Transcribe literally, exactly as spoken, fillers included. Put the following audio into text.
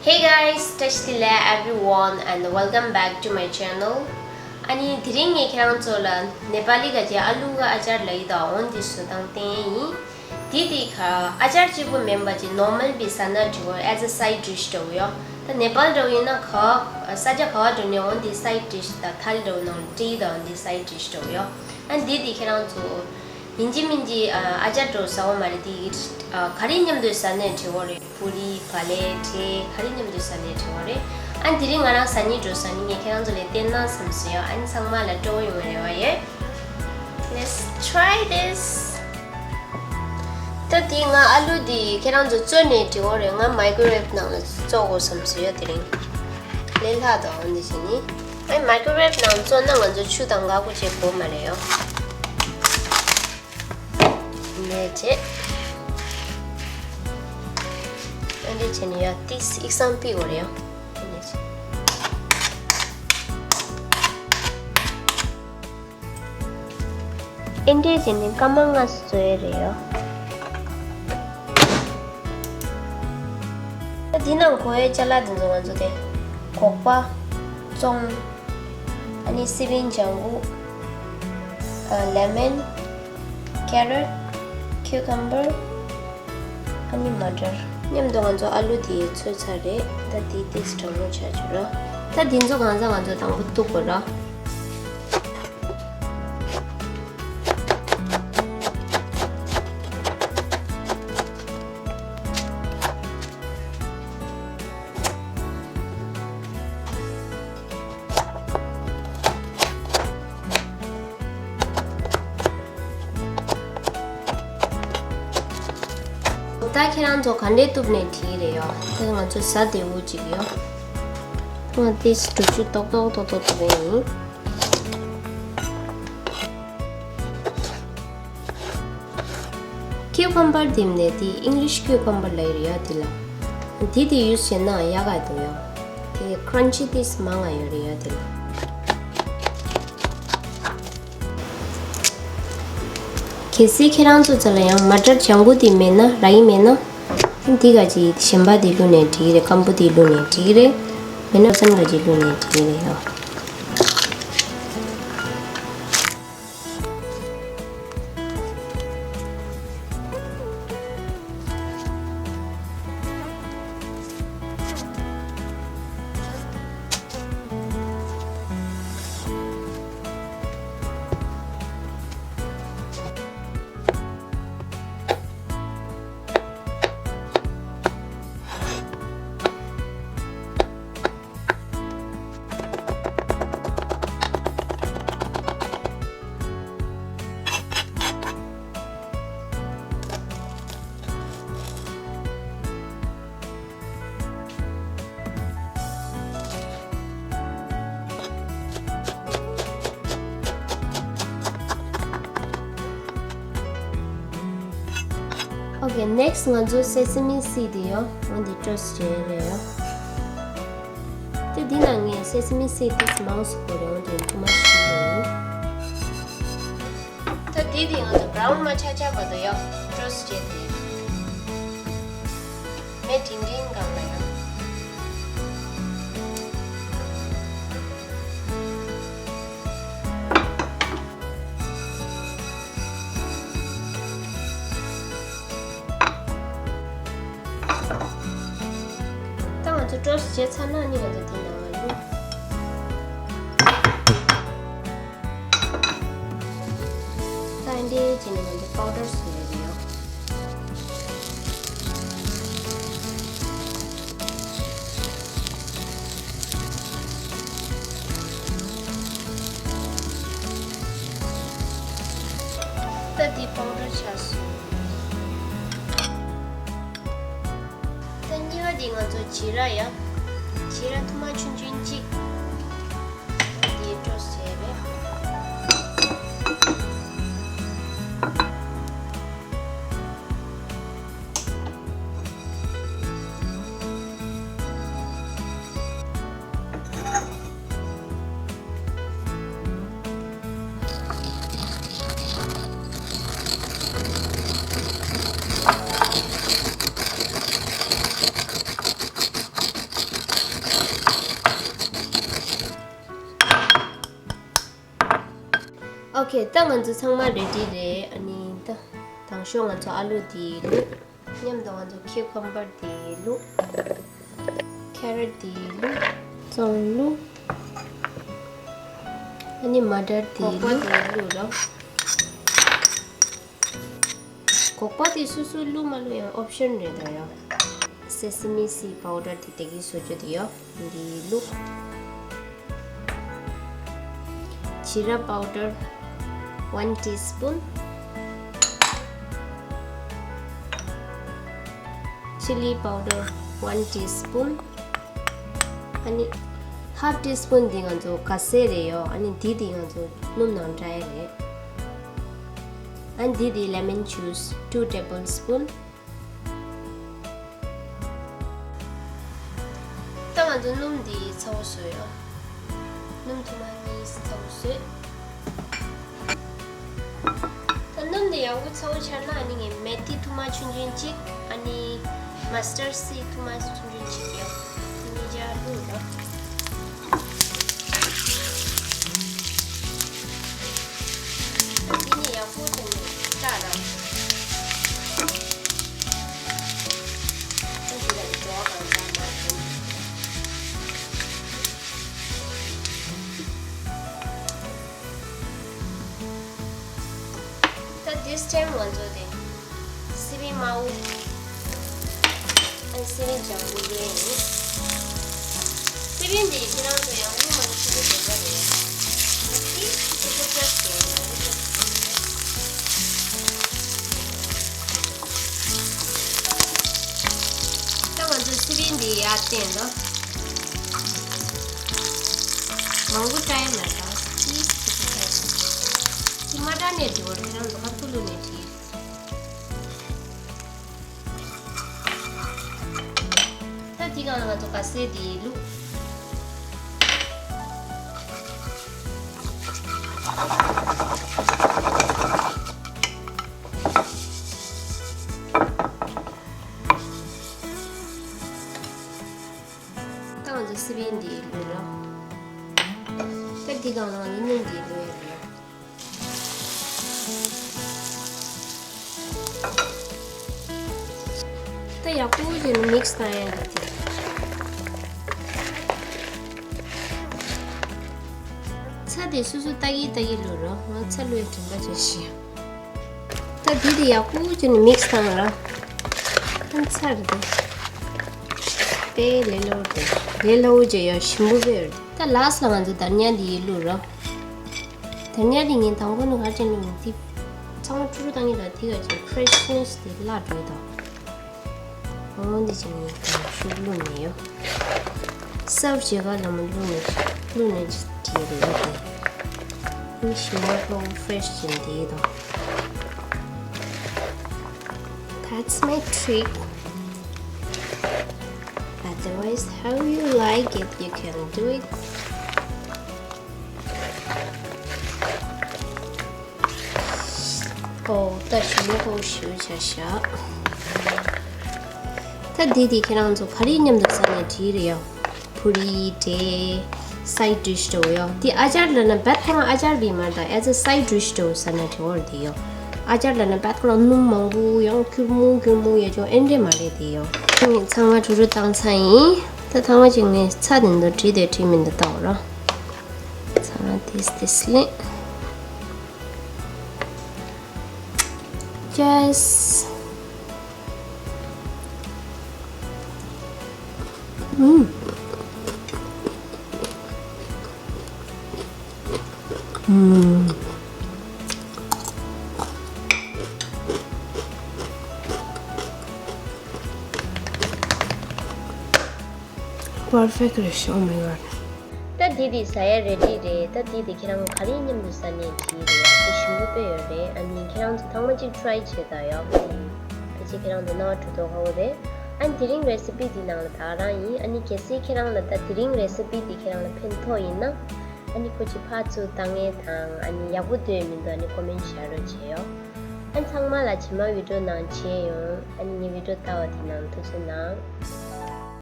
Hey guys, བཀྲ་ཤིས་བདེ་ལེགས་everyone and welcome back to my channel. ཨ་ནི་དེ་རིང་ངས་ཁྱེད་རང་ཚོ་ལ་ནེ་པ་ལི་ག་ཅེ་ཨ་ལུ་ག་ཨ་ཅར་ལ་ཡི་དང་འོན་ཏེ་བཟོ་སྟངས་བསྟན་ཡིན། དེ་དེ་ཁ་ཨ་ཅར་གཅིག་པུ་མིན་པ་ཅིག་normal པའི་ཟ་ན་འགྲིག་གོ as a side dish འདྲ་བོ་ཡོད། ད་ནེ་པཱལ་འདྲ་བོ་ཡིན་ན་ག་ས་ཆ་ག་བ་འགྲོ་ནས་འོན་ཏེ་side dish ད་ཐ་ལི་འདྲ་བོ་ནང་ལ་ཏྲི་དང་འོན་ཏེ་side dish འདྲ་བོ་ཡོད། ཨ་འདི་དེ་ཁྱེད་རང་ཚོ་ཡིན་གཅིག་མིན་གཅིག་ཨ་ཅར་འདྲ་བོ་ཟ་བ་མ་རེད་དེ་ག་རེ་མཉམ་དུ་ཟ་ནས་འགྲིག་གོ་རེད། པུ་རི། བ་ལེ། གྲེ། ག་རེ་མཉམ་དུ་ཟ་ནས་བྲི་བ་རེད། ཨ་དེ་རིང་ང་རང་ཟ་སྙིང་འདོད་ས་ནི་ངས་ཁྱེད་རང་ཚོ་ལ་བསྟན་ན་བསམ་སོང་ཡ། ཨ་ནི་ཚང་མ་ལ་སྤྲོ་བོ་ཡོང་བའི་རེ་བ་ཡོད། Let's try this. ད་དེ་ང་ཨ་ལུ་དེ་ཁྱེད་རང་ཚོ་བཙོས་ནས་བྲི་བ་རེད། ང་microwave ནང་ལ་བཙོ་དགོས་བསམ་སོང་ཡ། དེ་རིང་ལས་སླ་དང་འདི་བྱས་ནི། ཨ་ནི་microwave ནང་བཙོ་ན་ང་ཚོ་ཆུ་དང་འགག་པོ་བྱེད་དགོས་མ་རེད་ཡོ། ནས་བྱས། ཨ་འདྲས་བྱས་ནས་ཡ་ཏིས་ཨིག་སང་པི་འོ་རེད་ཡ། ཨ་འདྲས་བྱས། ཨ་འདྲས་བྱས་ནས་སྐར་མ་ལྔ་བཟོ་ཡས་རེད་ཡ། ད་འདི་ནང་གོ་ཡའི་ཅ་ལག་འདི་ཚོ་ང་ཚོ་དེ། སྒོག་པ། ཙོང་། ཨ་ནི་སི་པན་ལྗང་གུ། ཨ་lemon། carrot། cucumber། ཨ་ནི་མ་ཊར། མཉམ་དུ་ང་ཚོ་ཨ་ལུ་དེ་ཚོས་ཚར་རེད། ད་དེ་ཏིས་གྲང་མོ་ཆགས་བཅུག་ར། ད་དེ་ཚོ་གང་ཟག་ང་ཚོ་དང་པོ་གཏུབ་དགོས་ར། ད་ཁྱེད་རང་ཚོ་ག་འདྲས་གཏུབ་ནས་བྲིས་རེད་ཡོ། ད་ང་ཚོ་ཟ་བདེ་བོ་ཅིག་ཡོ། ང་ཏིས་གྲུ་བཅུ་ཏོག་ཏོག་ཏོག་ཏོག་གཏུབ་པ་ཡིན། ཁིའུ་ཀམ་བར་དེ་མིན་ནས་དེ་ཨིང་ལིཤ་ཁིའུ་ཀམ་བར་ལབ་ཡོད་རེད་ཡ། དེ་ལ་དེ་དེ་ཡུས་བྱས་ན་ཡག་ག་འདུག་ཡ། དེ་ཁྲན་ཆི་ཏིས་མང་ང་ཡོད་རེད་ཡ། དེ་ལ་གལ་སྲིད་ཁྱེད་རང་ཚོ་རྩ་ལ་ཡང་མ་ཊར་ལྗང་གུ་དེ་མེད་ན་ར་ཡི་མེད་ན་འདི་ག་ཅིག་གཞན་པ་དེ་བླུགས་ནས་འགྲིག་རེད། སྐམ་པོ་དེ་བླུགས་ནས་འགྲིག་རེད། མེད་ན་སེམས་ག་ཅིག་བླུགས་ནས་འགྲིག་རེད་ཡ། Okay, next ང་ཚོ་སེ་སི་མི་སི་ཌི་དེ་ཡོ། ང་འདི་ཊོས་ཊི་བྱས་རེད་ཡོ། དེ་འདི་ནང་ངས་སེ་སི་མི་སི་ཌི་ཏིས་མང་སུ་དགོས་རེད། འོན་ཀྱང་ཐུ་མ་ཤི་རེད། ད་འདི་དེ་ང་ཚོ་བྷ་རའུན་མ་ཆགས་ཆགས་བར་དུ་ཡང་ཊོས་ཊི་བྱས་ཏེ། མེ་འབྲིང་འབྲིང་སྒང་ལ་ཡང་། ད་ང་ཚོ་ཊོས་ཊི་བྱས་ཚར་ན་ནི་ང་ཚོ་དེ་ནང་ལ་བླུགས། ད་འདི་བྱས་ནས་ང་ཚོ་པའུ་ཌར་བཟོ་ཡས་ཡོད། ད་འདི་པའུ་ཌར་ཆགས་སོང་། ད་གཉིས་པ་འདི་ང་ཚོ་བྱི་ར་ཡ། བྱི་ར་ཐུ་མ་ཆུང་ཆུང་གཅིག་འདི་ཊོས་ཊི་བྱས་རེད། ཨོ་ཁེ། ད་ང་ཚོ་ཚང་མ་རེ་ཌི་རེད། ཨ་ནི་ད་དང་ཤོག་ང་ཚོ་ཨ་ལུ་དེ་བླུགས། མཉམ་དུ་ང་ཚོ་ཁེའུ་ཀམ་བར་དེ་བླུགས། ཁེ་རོཊ་དེ་བླུགས། བཙོང་བླུགས། ཨ་ནི་མ་ཊར་དེ་སྒོག་པ་བླུགས། དེ་བླུགས་རོགས། སྒོག་པ་དེ་སོ་སོ་བླུགས་མ་བླུགས་ཡང་ཨོབ་ཤན་རེད་ད་ཡ། སེ་སེ་མི་སི་པའུ་ཌར་དེ་དེ་གི་བཟོ་རྒྱུ་དེ་ཡ། འདི་བླུགས། ཇི་ར་པའུ་ཌར་ཝན་ཊི་སི་པུན། ཆི་ལི་པའུ་ཌར་ཝན་ཊི་སི་པུན། ཨ་ནི་ཧབ་ཊི་སི་པུན་འདི་ང་ཚོ་ག་སེ་རེད་ཡོ། ཨ་ནི་འདི་འདི་ང་ཚོ་སྣུམ་ནང་བཀྲ་ཡ་རེད། ཨ་ནི་འདི་འདི་ལེ་མོན་ཇུས་ཊུ་ཊེ་བལ་སི་པུན། ད་ང་ཚོ་སྣུམ་འདི་ཚ་བོ་བཟོས་ཡོ། སྣུམ་ཐུར་མ་གཉིས་ཚ་བོ་བཟོས། ད་སྣུམ་འདི་ཡག་པོ་ཚ་བོ་ཆགས་ན་ཨ་ནི་ངས་མེ་ཐི་ཐུར་མ་ཆུང་ཆུང་གཅིག་ཨ་ནི་མ་སི་ཊར་སི་ཐུར་མ་ཆུང་ཆུང་གཅིག་ཡོ། དེ་གཉིས་ཆ་བླུགས་རོགས། འདི་ནི་ཡག་པོ་བྱས་ནས་བཀྲ་ར། འདི་ལ་འགྲོ་བ་གང་འདྲ་མ་བྱུང་། ད་this time ང་ཚོ་དེ་སི་པན་དམར་པོ། ཨ་སི་པན་ལྗང་གུ་ལེན་ཡིན། སི་པན་འདི་ཁྱེད་རང་ཚོ་ཡང་བླུགས་མ་བླུགས་ཆུ་ཚོད་དེ་འདྲ་རེད། ཨ་ཏི་ཆུ་ཚོད་ཅག་ཅེ། ད་ང་ཚོ་སི་པན་འདི་ཡར་བསྟན་ལོ། མང་པོ་བཀྲ་ཡ་མེད་ད། ཏི་ཆུ་ཚོད་ཅག་ཅེ། ཏི་མ་བཀྲ་ནས་འགྲོ་བར་ཁྱེད་རང་ཚོ་ཁ་ཐུག་བླུགས་ནས་བྲིས། ད་དེ་སྒང་ལ་ང་ཚོ་ག་སེ་དེ་བླུགས། ད་ང་ཚོ་སི་པན་དེ་བླུགས་རོགས། ད་དེ་སྒང་ལ་ང་ཚོ་སྣུམ་དེ་བླུགས་ཡ་རེད། ད་ཡག་པོ་བྱས་ནས་མིག་སི་བཏང་ཡ་རེད་དེ། ཚྭ་དེ་སོ་སོ་ལྟ་གིན་ལྟ་གིན་བླུགས་རོགས། ང་ཚྭ་བླུགས་ཡ་དྲན་པ་བྱས་ཤི། ད་འདི་དེ་ཡག་པོ་བྱས་ནས་མིག་སི་བཏང་རོགས། ཨ་ཚྭ་རེད་དེ། དཔེ་ལས་སླ་པོ་རེད། ལས་སླ་པོ་བྱས་ཡ་ཞིམ་པོ་དཔེ་རེད། ད་ལཱསི་ལ་ང་ཚོ་དར་ཉ་འདི་བླུགས་རོགས། དར་ཉ་འདི་ངས་དང་པོ་ནས་ག་རེ་བྱས་ནས་མི་འདི་ཚང་མ་ཀྲུ་ཀྲུ་བཏང་གི་ར། དེ་ག་ཅིག་ཕི་རེ་ཤི་ནེ་སི་དེ་བརླག་འགྲོ་གི་འདུག་འོ་འདི་ཅིག་ངས་དང་ཤུགས་བླུགས་ནས་ཡོ། སབ་བྱེད་ག་ལ་མ་བླུགས་ནས་བླུགས་ནས་བྲིས་རེད་ཡོ། དེ་ནི་ཞིམ་པོ་ལྷོ་ཕི་རེ་ཤི་ཅན་དེ་དང་། That's my trick. Otherwise, how you like it, you can do it. ཨོ། ད་ཞུ་མོ་ཧོ་ཞུ་བྱ་ཤག་ད་འདི་དེ་ཁྱེད་རང་ཚོ་ག་རེ་མཉམ་དུ་ཟ་ནས་བྲིས་རེད་ཡ། ཕུ་རི་དེ་སའི་ཌི་ཤི་འདྲ་བོ་ཡ། དེ་ཨ་ཅར་ལབ་ན་བད་ཁོ་རང་ཨ་ཅར་བི་མ་རེད་ད། as a side dish འདྲ་བོ་ཟ་ནས་བྲིས་པ་རེད་དེ་ཡ། ཨ་ཅར་ལབ་ན་བད་ཁོ་རང་སྣུམ་མང་པོ་ཡང་སྐྱུར་མོ་སྐྱུར་མོ་ཡ་ཅོ་ཨེ་འདྲས་མ་རེད་དེ་ཡ། ངས་ཚང་མ་ཀྲུ་ཀྲུ་བཏང་ཚར་ཡིན། ད་ཚང་མ་ཅིག་ངས་ཚྭ་དེ་འདུག་བྲིས་དེ་བྲིས་མི་འདུག་ལྟ་འོ་ར། ཚྭ་དེ་དེ་ལེན། Yes. ཨུམ། ཨུམ། Perfect རེད་ཤག Oh my god. ད་འདི་དེ་ཟ་ཡ་རེ་ཌི་རེད། ད་འདི་དེ་ཁྱེད་རང་ག་རེ་མཉམ་དུ་ཟ་ནས་བྲིས་རེད། དེ་ཞིམ་པོ་དཔེ་ཡོད་རེད། ཨ་ནི་ཁྱེད་རང་ཚོ་ཚང་མ་ཅིག་ཊི་རའི་བྱེད་ད་ཡོ། ཨ་ནི་ཕལ་ཆེར་ཁྱེད་རང་ཚོ་རྣ་བ་འགྲོ་མདོག་ཁ་པོ་རེད། ཨ་ནི་དེ་རིང་རེ་སི་པི་འདི་ནང་ལ་ད་རང་ཡིན། ཨ་ནི་གལ་སྲིད་ཁྱེད་རང་ལ་ད་དེ་རིང་རེ་སི་པི་འདི་ཁྱེད་རང་ལ་ཕན་ཐོགས་ཡིན་ན། ཨ་ནི་ཁོ་ཅིག་ཕར་ཚུར་བཏང་མཁན་དང་ཨ་ནི་ཡག་པོ་འདོད་མི་འདུག་ཨ་ནི་ཀོ་མེན་ཊི་བཞག་རོགས་བྱེད་ཡོ། ཨ་ནི་ཚང་མ་ལ་རྗེས་མ་བི་ཌི་ཡོ་ནང་མཇལ་ཡོང་། ཨ་ནི་ངའི་བི་ཌི་ཡོ་ལྟ་བ་དེ་ནང་ཐུགས་རྗེ་གནང་།